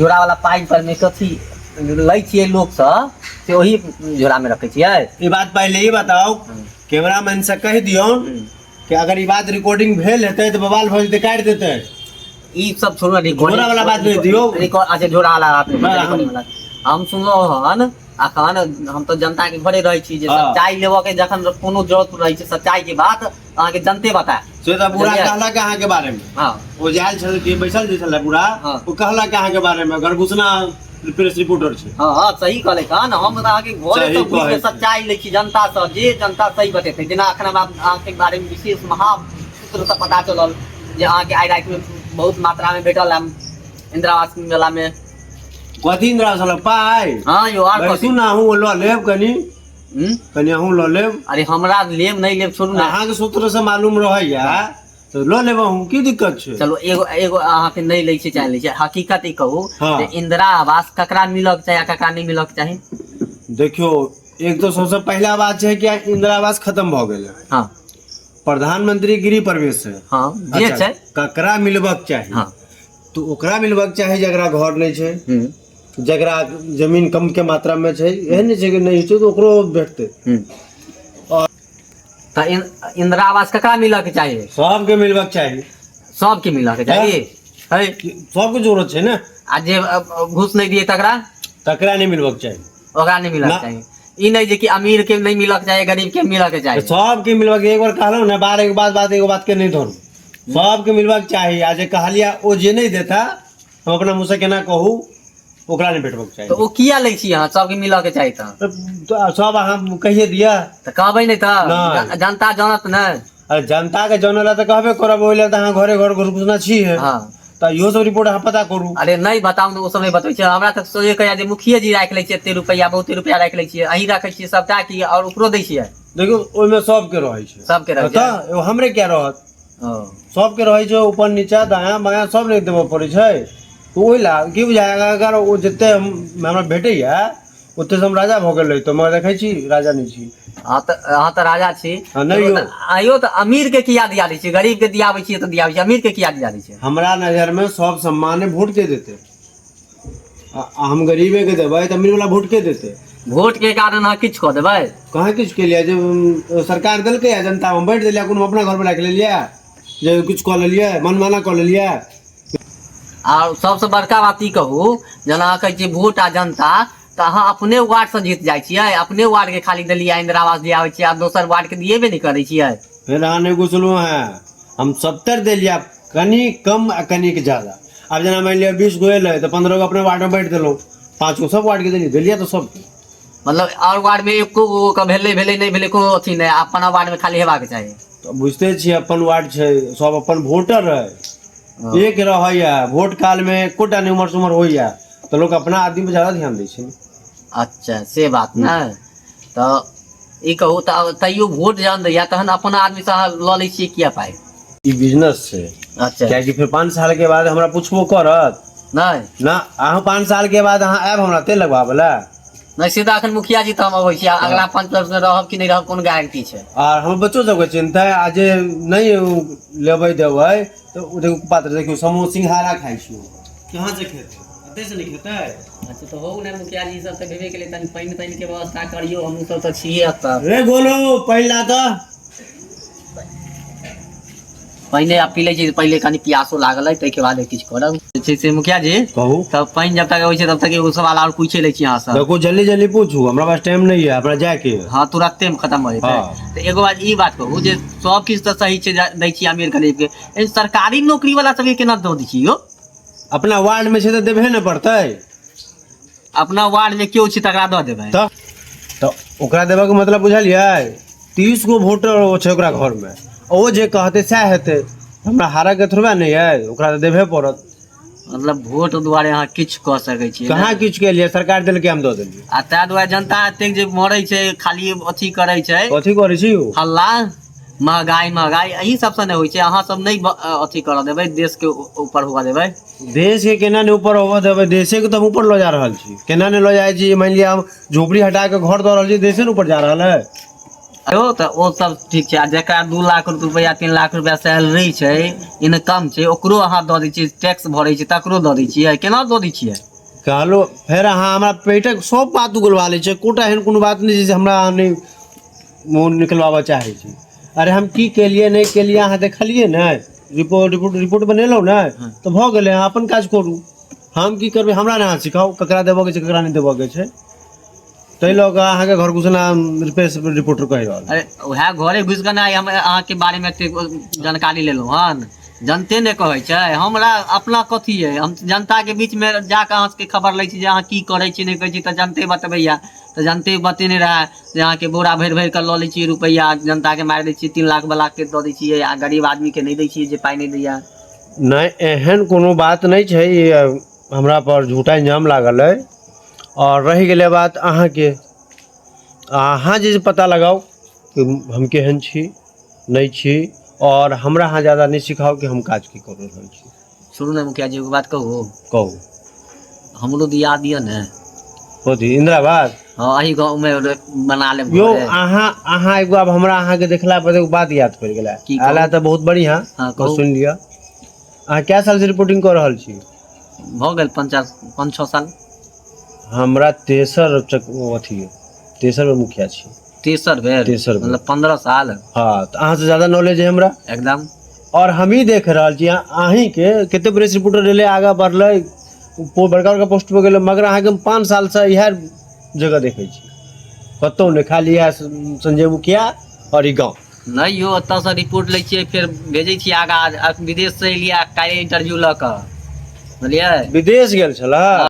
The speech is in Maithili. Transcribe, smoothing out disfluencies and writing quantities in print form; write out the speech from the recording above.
झोरा वाला पाइ पर मे कथी लै छियै लोक सब से ओही झोरा मे रखै छियै। ई बात पहिले ही बताओ, कैमरामैन से कहि दियौ कि अगर ई बात रिकॉर्डिंग भेल हेतै तऽ बवाल भऽ जेतै, काटि देतै। ई सब छोड़ू ने, रिकॉर्डिंग झोरा वाला बात नहि दियौ। रिकॉर्ड, अच्छा झोरा वाला बात नहि, हाँ, रिकॉर्डिंग वाला। हम सुनलहुँ हन अखन, हम तऽ जनता के घरे रहै छी जे सच्चाई लेबऽ के जखन कोनो जरूरत रहै छै, सच्चाई के बात अहाँके जनते बताए। से तऽ बुढ़ा बुझलियै? कहलक अहाँके बारे में। ओ जे आयल छल जे बैसल जे छलै बुढ़ा, ओ कहलक अहाँके बारे में गर्भूषणा प्रेस रिपोर्टर छै। हाँ हाँ सही कहले हन। हम तऽ अहाँके घरे सही से घुसि कहै के छै। सच्चाई लै छी जनता से, जे जनता सही बतेतै। जेना अखन हमरा अहाँके बारे में विशेष महासूत्र से पता चलल जे अहाँके आइ राति में बहुत मात्रा में भेटल है इंदिरा आवास वाला में। कथी इंदिरा आवास वाला पाइ? हाँ यौ, आर बैसू कथी? ने, अहूँ लऽ लेब कनी। कनी अहूँ लऽ लेब। अरे हमरा लेब नहि लेब छोड़ू ने। अहाँके सूत्र से मालूम रहैया तऽ लऽ लेब अहूँ, की दिक्कत छै? चलू एगो एगो अहाँके नहि लै छै चाहे लै छै, हकीकत ई कहू जे इंदिरा आवास ककरा मिलक चाही आ ककरा नहि मिलक चाही? देखियौ, एक तऽ सबसँ पहिला बात छै कि इंदिरा आवास खत्म भऽ गेलै। प्रधानमंत्री गृह प्रवेश है। हाँ, जे छै। ककरा मिलबक चाही? तऽ ओकरा मिलबक चाही जकरा घर नहि छै, जकरा जमीन कम के मात्रा में छै। एहन नहि छै कि नहि छै तऽ ओकरो भेटतै। तऽ इंदिरा आवास ककरा मिलऽ के चाही? सबके मिलबाक चाही। सबके मिलऽ के चाही है? सबके जरूरत छै ने। आ जे घूस नहि दिए तकरा? तकरा नहि मिलबाक चाही। ओकरा नहि मिलऽ के ना। चाही। ई नहि जे कि अमीर के नहि मिलऽ के चाही, गरीब के मिलऽ के चाही। सबके मिलबाक, एक बार कहलहुँ ने, बार एक बात बात एगो बात के नहि धरू, सबके मिलबाक चाही। आ जे कहलियै ओ जे नहि देता, हम अपना मुँहसँ केना कहू, ओकरा नहि भेटबाक चाही। तऽ ओ किया लै छी अहाँ, सबके मिलऽ के चाही तऽ? तऽ सब अहाँ कहिए दिअ। तऽ कहबै नहि तऽ नहि। जनता जानत नहि। अरे जनता के जानै ला तऽ कहबे करब, ओहि लेल तऽ अहाँ घरे घर घुसना छी है। तऽ इहो सब रिपोर्ट अहाँ पता करू। अरे नहि बताउ ने, ओ सब नहि बतबै छै हमरा। तऽ सोचे कहैया जे मुखिये जी राखि लै छियै एते रुपैआ, बहुते रुपैआ राखि लै छियै। अहीं राखै छियै सबटा कि आओर ओकरो दै छियै? देखियौ, ओहिमे सबके रहै छै। सबके रहै छै। तऽ एगो हमरे किया रहत? सबके रहै छै, ऊपर नीचा दायाँ बायाँ सब नहि देबऽ पड़ै छै। तऽ ओहि ला की बुझाय, अगर ओ जते हमरा भेटैया ओते से हम राजा भऽ गेल रही, तऽ मगर देखै छी राजा नहि छी। अहाँ तऽ राजा छी। हँ, नहि यौ। आइयो तऽ अमीर के किया दिया दै छियै? गरीब के दियाबै छियै तऽ दियाबै छियै, अमीर के किया दिया दै छियै? हमरा नजर मे सब सम्माने वोट के देतै, आ हम गरीबे के देबै तऽ अमीर वाला वोट के देतै? वोट के कारण अहाँ किछु कऽ देबै? कहाँ किछु केलियै? जे सरकार देलकै आ जनता हम बाँटि देलियै, कोनो अपना घरमे राखि लेलियै जे किछु कऽ लेलियै, मनमाना कऽ लेलियै। आ सबसँ बड़का बात ई कहू, जेना अहाँ कहै छियै वोट आ जनता, तऽ अहाँ अपने वार्डसँ जीत जाइ छियै, अपने वार्डके खाली देलियै इंदिरा आवास दियाबै छियै आ दोसर वार्डके दिएबे नहि करै छियै। फेर अहाँ नहि घुसलहुँ हेँ। हम 70 देलियै, कनि कम आ कनिक ज्यादा। आब जेना मानि लिअ 20 गो एलै तऽ 15 गो अपने वार्डमे बाँटि देलहुँ, 5 गो सब वार्डके देलियै, देलियै तऽ सबके। मतलब आओर वार्डमे एको गो के भेलै भेलै, नहि भेलै कोनो अथी नहि, अपना वार्डमे खाली हेबाक चाही। तऽ बुझिते छियै, अपन वार्ड छै, सब अपन वोटर है, एक रहैया। वोट कालमे एकोटा नहि उमर सुमर होइया तऽ लोक अपना आदमी पर ज्यादा ध्यान दै छै। अच्छा से बात ने। तऽ ई कहू तऽ तैयो वोट जहन दैया तहन अपना आदमीसँ अहाँ लऽ लै छियै किया पाइ? ई बिजनेस छै। कियाकि फेर 5 साल के बाद हमरा पूछबो करत। नहि। ना, अहाँ 5 साल के बाद अहाँ आयब हमरा तेल लगबाबै लए? नहि, से तऽ अखन मुखिया जी तऽ हम अबै छी, आ अगला 5 वर्ष मे रहब कि नहि रहब कोन गारंटी छै। आ हमर बच्चो सबके चिन्ता है। आ जे नहि लेबै देबै तऽ ओ देखू पात्र, देखियौ समोसा सिंघाड़ा खाइ छी, कहाँ से खेतै? एतै से नहि खेतै। अच्छा तऽ होउ ने मुखिया जी, सब तऽ भेबे केलै, तनि पानि तानि के व्यवस्था करियौ, हमहूँ सब तऽ छियै एतऽ। रे गोलू, पानि ला तऽ। पहिने आब पी लै छी पहिले, कनि प्यासो लागल अइ, ताहिके बाद किछु करब जे छै से। मुखिया जी, कहू। तब पानि जब तक अबै छै तब तक एगो सवाल आओर पूछे लै छी अहाँसँ। देखो, जल्दी जल्दी पूछू, हमरा पास टाइम नहीं है, अपना जाके है। हँ, तुरत्ते मे खतम भऽ जेतै। तऽ एगो बात ई बात कहू जे सब किछु तऽ सही छै, दै छी अमीर गरीब के, एहि सरकारी नौकरी वाला सबके केना दऽ दै छी यौ? अपना वार्ड में छै तऽ देबहे ने पड़तै। अपना वार्ड मे केओ छै तकरा दऽ देबै? तऽ ओकरा देबऽके मतलब बुझलियै, 30 गो वोटर छै ओकरा घरमे, ओ जे कहतै सएह हेतै। हमरा हारऽके थोड़बे नहि अइ, ओकरा तऽ देबहे पड़त। मतलब वोट दुआरे अहाँ किछु कऽ सकै छियै? कहाँ किछु केलियै? सरकार देलकै, हम दऽ देलियै। आ ताहि दुआरे जनता एतेक जे मरै छै, खाली अथी करै छै। कथी करै छी यौ? हल्ला, महगाई महगाई एही सबसँ नहि होइ छै। अहाँ सब नहि अथी करऽ देबै, देशके ऊपर हुअ देबै? देश के केना नहि ऊपर होबऽ देबै? देशे के तऽ हम ऊपर लऽ जा रहल छी। केना नहि लऽ जाइ छी? मानि लिअ हम झोपड़ी हटा के घर दऽ रहल छी, देशे ने ऊपर जा रहल है। यौ, तऽ ओ सब ठीक छै, आ जकरा 2 लाख रुपैआ 3 लाख रुपैआ सैलरी छै, इनकम छै, ओकरो अहाँ दऽ दै छियै? टैक्स भरै छै तकरो दऽ दै छियै? केना दऽ दै छियै? कहलो फेर अहाँ हमरा पेटक सब बात उगलवा लै छै, एकोटा एहन कोनो बात नहि छै जे हमरा अहाँ नहि मुँह निकलवाबऽ चाहै छी। अरे हम की केलियै नहि केलियै अहाँ देखलियै ने, रिपोर्ट रिपोर्ट रिपोर्ट बनेलहुँ ने, तऽ भऽ गेलै। अहाँ अपन काज करू, हम की करबै, हमरा ने अहाँ सिखाउ ककरा देबऽके छै ककरा नहि देबऽके छै। ताहि लऽ कऽ अहाँके घर घुसना प्रेस रिपोर्टर कहि रहल। अरे उएह घरे घुसि कऽ ने हम अहाँके बारेमे एतेक जानकारी लेलहुँ हन। जनते ने कहै छै हमरा अपना कथी अइ, हम जनताके बीचमे जाकऽ अहाँ सबके खबर लै छी जे अहाँ की करै छी नहि करै छी, तऽ जनते बतबैया। तऽ जनते बतेने रहए जे अहाँके बोरा भरि भरि कऽ लऽ लै छियै रुपैआ, जनताके मारि दै छियै, 3 लाख वलाके दऽ दै छियै आ गरीब आदमीके नहि दै छियै जे पाइ नहि दैया। नहि, एहन कोनो बात नहि छै, ई हमरा पर झूठा इल्जाम लागल अइ। आओर रहि गेलै बात अहाँके, अहाँ जे पता लगाउ कि हम केहन छी नहि छी, आओर हमरा अहाँ ज्यादा नहि सिखाउ कि हम काज की कऽ रहल छी। सुनू ने मुखिया जी, एगो बात कहू? कहू। हमरो दिया दिअ ने। कथी, इंदिरा आवास? हँ, एहि गाँवमे बना लेब यौ घरे। अहाँ अहाँ एगो आब हमरा अहाँके देखला पर एगो बात याद पड़ि गेलै। की कहू? आला तऽ बहुत बढ़िआँ। हँ, कहू। सुनि लिअ, अहाँ कए सालसँ रिपोर्टिंग कऽ रहल छी? भऽ गेल 5-6 साल। हमरा तेसर अथी तेसर बेर मुखिया छी। तेसर बेर? तेसर बेर। मतलब 15 साल। हँ, तऽ अहाँसँ ज्यादा नॉलेज है हमरा। एकदम। आओर हमही देख रहल छी अहीँके, कते प्रेस रिपोर्टर एलै, आगाँ बढ़लै, बड़का बड़का पोस्ट पर गेलै, मगर अहाँके हम 5 सालसँ इएह जगह देखै छी, कतहु नहि, खाली इएह संजय मुखिया आओर ई गाँव। नहि यौ, ओतऽसँ रिपोर्ट लै छियै, फेर भेजै छियै आगाँ। विदेशसँ एलियै काल्हि इंटरव्यू लऽ कऽ, बुझलियै? विदेश गेल छलऽ?